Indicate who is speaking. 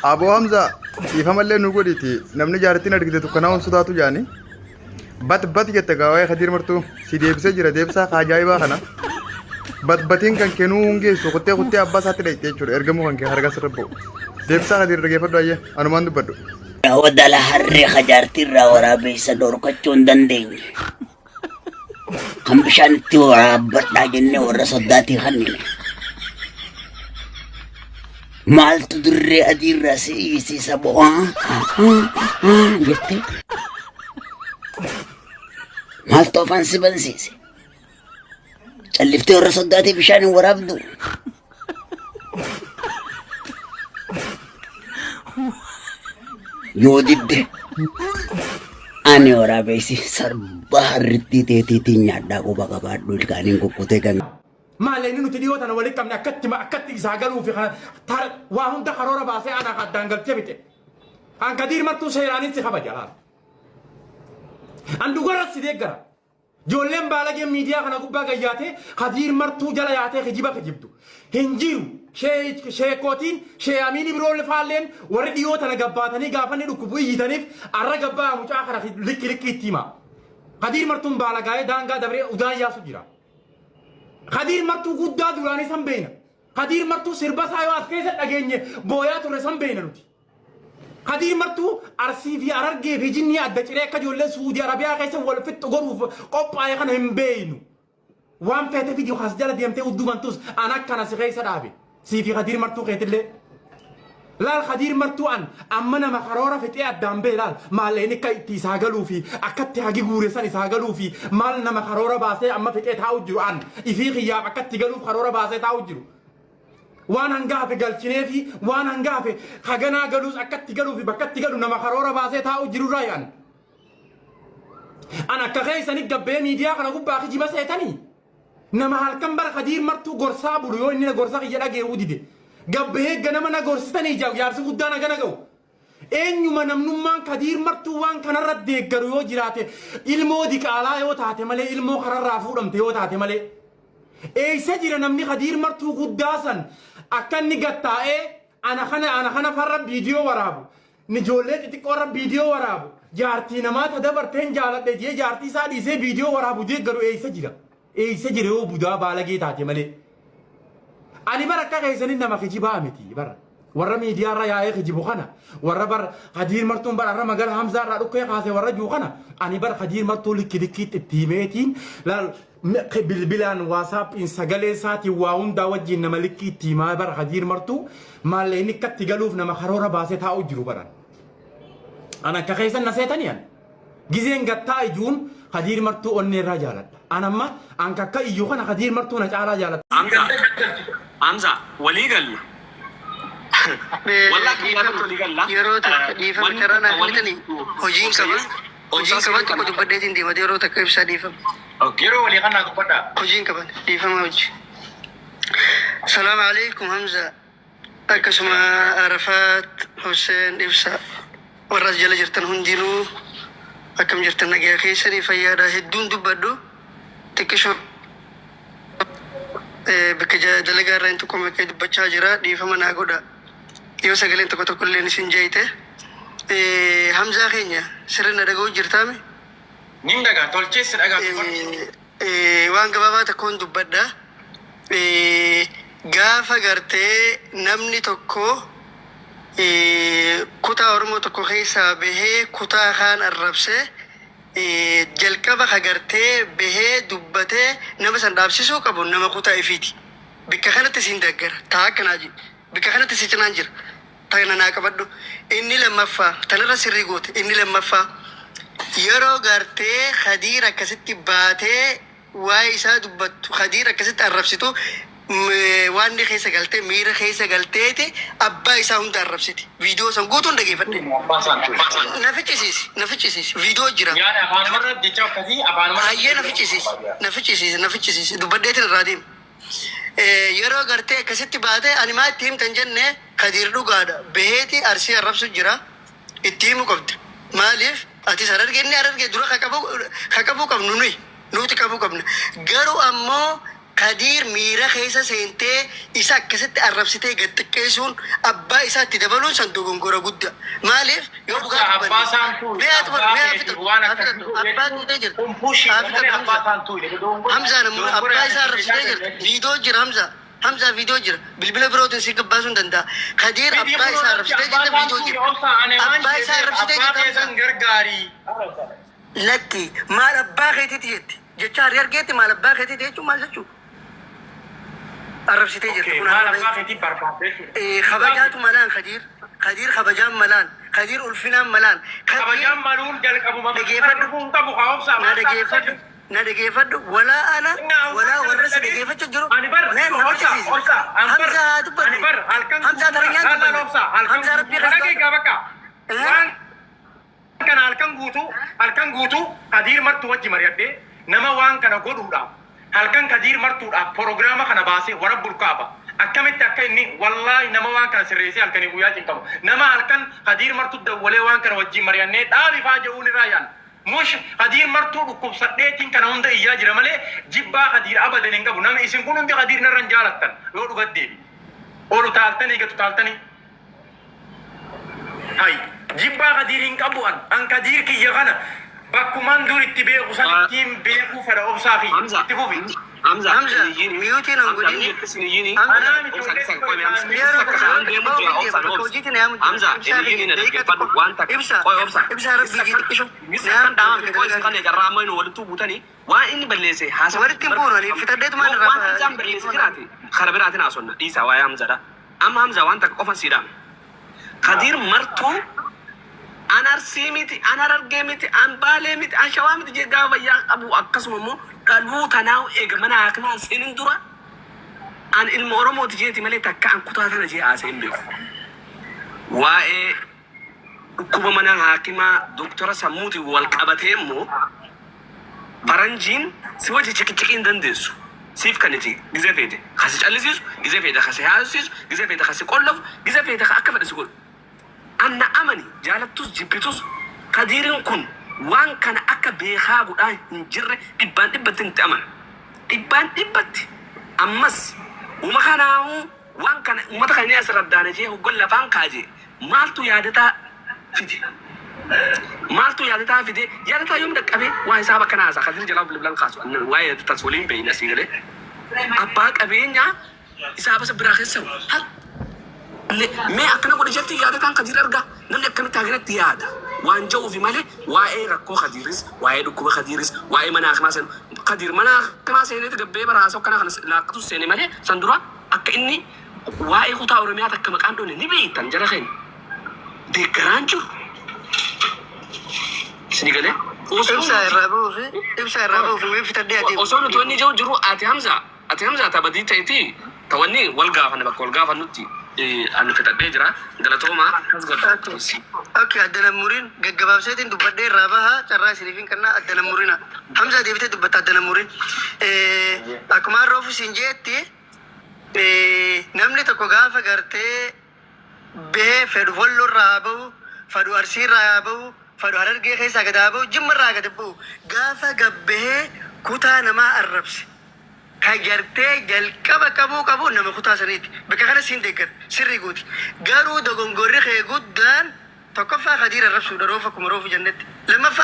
Speaker 1: Aboo Hamza dhiifamallee nu godhiiti namni jaartiin argite tukkanaa'uun sodaatu jaani. Bat bat jette gaa waa'ee Kadiir Martuu si deebisee jira deebisaa ka ajaa'ibaa kana. Bat batiin kan kennuu hin geessu kuttee kuttee abbaa isaatti dhaqxe jechuudha ergamuu kan kee harka sirra bu'u. Deebisaa Kadiir dhageeffadhu ayyee anumaan dubbadhu.
Speaker 2: Wadala harree hajaartiirraa waraabessa dhorkachuu hin dandeenye. Kan bishaan itti waraabbadhaa jennee warra soddaatii kannine. Maaltu dirree adiirraa si iyyisiisa bo'aa jettee. Maaltu afaan si bansiise? Calliftee warra soddaatii bishaan hin waraabdu. Yoo didde ani waraabessi sarbaa harrittii teetiitiin nyaadhaa quba qabaadhu ilkaaniin kukkutee kan
Speaker 3: Maallaqni nuti dhiyoo tana walitti qabne akkatti akkatti isaa galuu fi kana waa hunda karoora baasee ana addaan galchee fixe. An Kadiir Martuu seeraanin si kabaja laal. An dhugarra si deeggara. Ijoolleen baalageen miidiyaa kana gubbaa gayyaatee Kadiir Martuu jala yaatee kijiba kijibdu. Hin jiru. Sheekootiin Shee Amiin Ibroon faalleen warri dhiyoo tana gabbaatanii gaafa inni dhukkubu iyyitaniif arra gabbaa mucaa kana likki likki itti hima. Kadiir Martuun baalagaa'ee daangaa dabree udaan yaasu jira. Kadiir Martuu guddaa duraanii san beeyna. Kadiir Martuu sirba isaa yoo as keessa dhageenye booyaa turre san beeyna nuti. Kadiir Martuu Arsii fi Harargee fi jinnii adda ciree akka ijoolleen Suudii Arabiyaa keessa wal fixxu godhuuf qophaa'e kana hin beeynu. Waan feete fidi as jala deemtee hudduu bantus an akkana si keessa dhaabe. Sii fi Kadiir Martuu keetillee. Laal Kadiir Martuu an amma nama karoora fixee addaan bee laal maallaqni akka itti isaa galuu fi akka itti hagi guure san isaa galuu fi maal nama karoora baasee amma fixee taa'u jiru an ifii kiyyaaf akka itti galuuf karoora baasee taa'u jiru. Waan hanga hafe galchinee fi waan hanga hafe haganaa galuus akka itti galuu fi bakka itti galu nama karoora baasee taa'u jirurraa an. An akka keessanii gabbee miidiyaa kana gubbaa kijiba seetanii. Nama halkan bara Kadiir Martuu gorsaa bulu yoo inni na gorsa kiyya dhagee'uu dide. Gabbahee ganama na gorsitanii jaarsi guddaan hagana ga'u. Eenyuma namnummaan Kadiir Martuu waan kanarra deeggaru yoo jiraate ilmoo diqaalaa yoo taate malee ilmoo kararraa fuudhamte yoo taate malee. Eessa jira namni Kadiir Martuu guddaa san akka inni gattaa'ee ana kana ana kana farra viidiyoo waraabu. Ni ijoollee xixiqqoo irra viidiyoo waraabu. Jaartii namaa ta dabarteen jaaladhe jee jaartii isaa dhiisee viidiyoo waraabu deeggaru eessa jira? Eessa jira yoo budaa baalagee taate malee. Ani bara akka keessanii nama kijibaa miti bara. Warra miidiyaa irra yaa'ee kijibu kana warra bar Kadiir Martuun bara irra magala Hamzaa irraa dhukkee kaase warra jiru kana ani bar Kadiir Martuu likki likkiitti itti himeetiin laal bilbilaan waasaappiin sagalee isaatiin waa hundaa wajjin nama likkii itti himaa bara Kadiir Martuu maallaqni akka itti galuuf nama karoora baasee taa'u jiru baran. An akka keessan na seetanii an. Gizeen gattaa ijuun Kadiir Martuu onnee irraa jaaladha. An amma an kakka iyyuu kana Kadiir Martuu na caalaa jaaladha.
Speaker 4: Hamza, Hamza, walii galla. Wallah
Speaker 5: Dhiifama
Speaker 4: walii galla.
Speaker 5: yeroo takka dhiifama
Speaker 4: Wanni
Speaker 5: carraa naa
Speaker 4: wanni
Speaker 5: kennitanii hojiin qaba hojiin qaba xiqqoo dubbadheetiin deema yeroo takka ibsaa dhiifama
Speaker 4: Okay.
Speaker 6: Yeroo walii kanaa dubbadhaa.
Speaker 5: hojiin qaban dhiifama hojii. Salaam alaikum Hamza akkasuma Arafaat Hussein Ibsa warra as jala jirtan hundinuu akkam jirtan nagaa keessanii fayyaadha hedduun dubbadhu xiqqishoo bakka dalagaa irraa hin tuqame dubbachaa jira dhiifama naa godha. Yoo sagaleen tokko tokko illeen isin jeeyte. Hamzaa keenya sirri na dhaga'u jirtaami?
Speaker 6: Nin dhagaa tolchee si dhagaa dubbadhu.
Speaker 5: Waan gabaabaa tokkoon dubbadha. Gaafa gartee namni tokko kutaa Oromoo tokko keessaa bahee kutaa kaan arrabse jalqaba ka gartee bahee dubbatee nama san dhaabsisuu qabu nama kutaa ifiiti. Bikka kanatti siin deeggara. Taa akkanaa jedhi. Bikka kanatti si cinaan jira. Tana naa qabadhu. Inni lammaffaa tanarra sirrii goote. Inni lammaffaa yeroo gartee Khadiir akkasitti baatee waa'ee isaa dubbattu Khadiir akkasitti arrabsitu waan inni keessa galtee miira keessa galteeti abbaa isaa hunda arrabsiti. Viidiyoo san guutuun dhageeffadhe.
Speaker 6: Abbaa isaan ture.
Speaker 5: Na ficcisiisi na ficcisiisi viidiyoo jira.
Speaker 6: Yaada afaanumarra jecha akkasii afaanumarra.
Speaker 5: Hayyee na ficcisiisi na ficcisiisi na ficcisiisi dubbadheetiin irraa deema. Yeroo gartee akkasitti baatee ani maa itti himtan jenne Kadiir dhugaadha baheeti Arsii arrabsu jira itti himu qabda maaliif atis Hararge inni Hararge dura ka qabu ka qabuu qabnu nuyi nuti qabuu qabna garuu ammoo Kadiir miira keessa seentee isa akkasitti arrabsitee gad xiqqeessuun abbaa isaa itti dabaluun san dogongora gudda. Maaliif yoo
Speaker 6: Obsa
Speaker 5: dhugaa
Speaker 6: abbaa
Speaker 5: dubbanne
Speaker 6: isaan tuule
Speaker 5: mee haa
Speaker 6: abbaa
Speaker 5: mee haa
Speaker 6: keetii
Speaker 5: fixadhu
Speaker 6: waan
Speaker 5: haa
Speaker 6: akkasii
Speaker 5: fixadhu abbaa
Speaker 6: jechuun
Speaker 5: tuutee jirta
Speaker 6: kun pushii
Speaker 5: haa
Speaker 6: malee
Speaker 5: fixadhu
Speaker 6: abbaa
Speaker 5: Hamza.
Speaker 6: isaan tuule dogongora
Speaker 5: Hamzaan ammoo
Speaker 6: dogongora
Speaker 5: abbaa isaa
Speaker 6: yaada
Speaker 5: arrabsitee jirta. Viidiyoo jira Hamza. Hamzaa viidiyoo jira. Bilbila birootiin si gabbaasuu hin danda'a. Kadiir
Speaker 6: Miti
Speaker 5: abbaa
Speaker 6: kun
Speaker 5: isaa
Speaker 6: irratti
Speaker 5: arrabsitee
Speaker 6: abbaa
Speaker 5: jirta
Speaker 6: isaan
Speaker 5: viidiyoo
Speaker 6: tuule
Speaker 5: jira.
Speaker 6: obsa ani waan
Speaker 5: Abbaa isaa
Speaker 6: jedheef
Speaker 5: arrabsitee
Speaker 6: abbaa
Speaker 5: jirta Hamza.
Speaker 6: keessan gargaarii.
Speaker 5: Lakki maal abbaa keetiiti jetti. Jecha harri argeetti maal abbaa keetiiti jechuun maal jechuu? Arrabsitee jirti
Speaker 6: Okay,
Speaker 5: kun
Speaker 6: maal
Speaker 5: arraba
Speaker 6: abbaa keetii barbaadde jechuudha.
Speaker 5: Kabajaatu malaan Kadiir. Kadiir kabajaan malaan. Kadiir ulfinaan malaan. Kadiir
Speaker 6: Kabajaan maluun jalqabuma
Speaker 5: dhageeffadhu.
Speaker 6: dhufuu hin qabu haa obsaa
Speaker 5: Na
Speaker 6: maal isaa
Speaker 5: dhageeffadhu. Na dhageeffadhu. Walaa ana walaa warra si dhageeffachuu jiru.
Speaker 6: Ani bar
Speaker 5: Mee nama
Speaker 6: obsa
Speaker 5: cisiisa.
Speaker 6: obsa an bar
Speaker 5: Hamzaa haa
Speaker 6: ani
Speaker 5: dubbatu.
Speaker 6: bar halkan
Speaker 5: Hamzaa
Speaker 6: guutuu
Speaker 5: taranyaan
Speaker 6: laal
Speaker 5: dubbanne.
Speaker 6: obsa halkan
Speaker 5: Hamzaa
Speaker 6: guutuu
Speaker 5: rabbii
Speaker 6: kana
Speaker 5: keessa.
Speaker 6: geegaa bakka
Speaker 5: Eh?
Speaker 6: waan kana halkan guutuu Kadiir Martuu wajji mari'adhee nama waan kana godhuudhaaf halkan Kadiir Martuudhaaf proogiraama kana baasee warra bulkaaba akkamitti akka inni wallaahi nama waan kana sirreessee halkanii guyyaa cinqamu nama halkan Kadiir Martuu dawwalee waan kana wajjin mari'annee dhaabi faa jedhuun irraa yaala. Mush Kadiir Martuu dhukkubsadheetiin kana hunda iyyaa jira malee jibbaa Kadiir abadan hin qabu. Nama isin kun hundi Kadiir narra hin jaalattan yoo dhugat deebi. Olu taaltanii gatu taaltanii. Hay jibbaa Kadiir hin qabu an. An Kadiir kiyya kana bakkumaan dur itti beeku san ittiin beekuu fedha obsaa kiyya.
Speaker 4: Hamza,
Speaker 6: Itti fufi.
Speaker 4: Hamza,
Speaker 5: Hamza, miyuutiin hin
Speaker 4: Hamza,
Speaker 5: godhini.
Speaker 4: isin
Speaker 5: Hamza,
Speaker 6: Anaa miti
Speaker 4: obsa
Speaker 6: ijoollee
Speaker 4: isa qoy Hamza,
Speaker 5: Yeroo
Speaker 4: isa
Speaker 5: tokko
Speaker 4: kanaan deemu jira
Speaker 5: bakka
Speaker 4: obsa
Speaker 5: bakka
Speaker 4: obsa.
Speaker 5: hojiitti na yaamu jira.
Speaker 4: Hamza,
Speaker 5: Ibsaa
Speaker 4: inni
Speaker 5: kiyya
Speaker 4: na
Speaker 5: daqiiqaa
Speaker 4: dhaggeeffadhu
Speaker 5: tokko.
Speaker 4: waan takka
Speaker 5: Ibsaa
Speaker 4: qoy obsa.
Speaker 5: ibsaa rabbii jii xiqqishu.
Speaker 4: Isa
Speaker 5: Na
Speaker 4: kan
Speaker 5: yaamu
Speaker 4: dhaama
Speaker 5: jira
Speaker 4: fi qoy isa
Speaker 5: bakka
Speaker 4: kan carraa amma inni walittuu buutanii waan inni balleesse haasa
Speaker 5: Walitti hin buunu ani fixadheetu maal irraa
Speaker 4: waan Hamzaan balleesse jiraate kara biraatiin haasonna dhiisaa waa'ee Hamzaadha. Amma Hamza waan takka qofa siidhaame. Kadiir Martuu an Arsii miti, an Harargee miti, an Baalee miti, an Shawaa miti jee gaafa fayyaa qabu akkasuma immoo dhaluu tanaa'u eega mana haakimaa hin seenin dura an ilma Oromooti jeeti malee takka an kutaa tana jee haasa'ee hin beeku. Waa'ee dhukkuba mana haakimaa doktora sammuutiin wal qabatee immoo Faranjiin si wajji ciqiciqii hin dandeessu. Siif kanniti gizee feete ka si callisiisu, gizee feete ka si haasofsiisu, gizee feete ka si qollafu, gizee feete ka akka fedhe si godhu. An na amani jaalattus jibbitus Kadiirin kun waan kana akka beekaa godhaa hin jirre dhibbaan dhibbattin itti amana. Dhibbaan dhibbatti ammas woma kanaahuu waan kana ummata kana ni asirraddaana jee hoggan lafaan kaa jee Maaltu yaadataa fide? Maaltu yaadataa fide? Yaadataa yoom dhaqqabee waa isaa bakka naasaa kadir jalaa bilbilan kaasu annan waa'ee yaadatas waliin beeyna asii galee. Abbaa qabeenyaa isaa basa biraa keessa halle mee akkana godhe jetti yaadataan kadir argaa namni akkamitti haganatti yaada waan ja'uufi malee waa'ee rakkoo kadiiris waa'ee dhukkuba kadiiris waa'ee mana hakimaa seenu kadir mana hakimaa seeneeti gabbee bara haasoo akkanaa kana laaqqatu seene malee san dura akka inni Waa'ee kutaa Oromiyaa takka maqaan dhoone ni beektan jara keenya. Deeggaraan jiru. Isinii galee? Osoo
Speaker 5: Ibsaa
Speaker 4: nuti
Speaker 5: irraa bahuuf ibsaa irraa bahuuf mee fitadhee adeemu.
Speaker 4: osoo nuti wanni jiru jiru ati Hamza ati Hamza ta badii ta'eeti ta wanni wal gaafanne bakka wal gaafannutti ani fixadhee jira galatooma akkas
Speaker 5: Okay.
Speaker 4: godhu.
Speaker 5: Okay, adda nan murin gaggabaabseetiin dubbadhee irraa baha carraa isiniif hin kennaa adda nan murina. Hamza deebitee dubbatta adda nan murin. Akkuma har'a ofiisiin jeetti Namni tokko gaafa gartee bahee fedhu Walloo irraa haa bahu, fedhu Arsii irraa haa bahu, fedhu Harargee keessaa gad haa bahu, Jimma irraa gad bahu gaafa gad bahee kutaa namaa arrabse ka gartee jalqaba qabuu qabu nama kutaa saniiti. Bakka kana siin deeggara sirrii gooti. Garuu dogongorri kee guddaan tokkoffaa Kadiir arrabsuudha roofa akkuma roofu jennetti. Lammaffaa.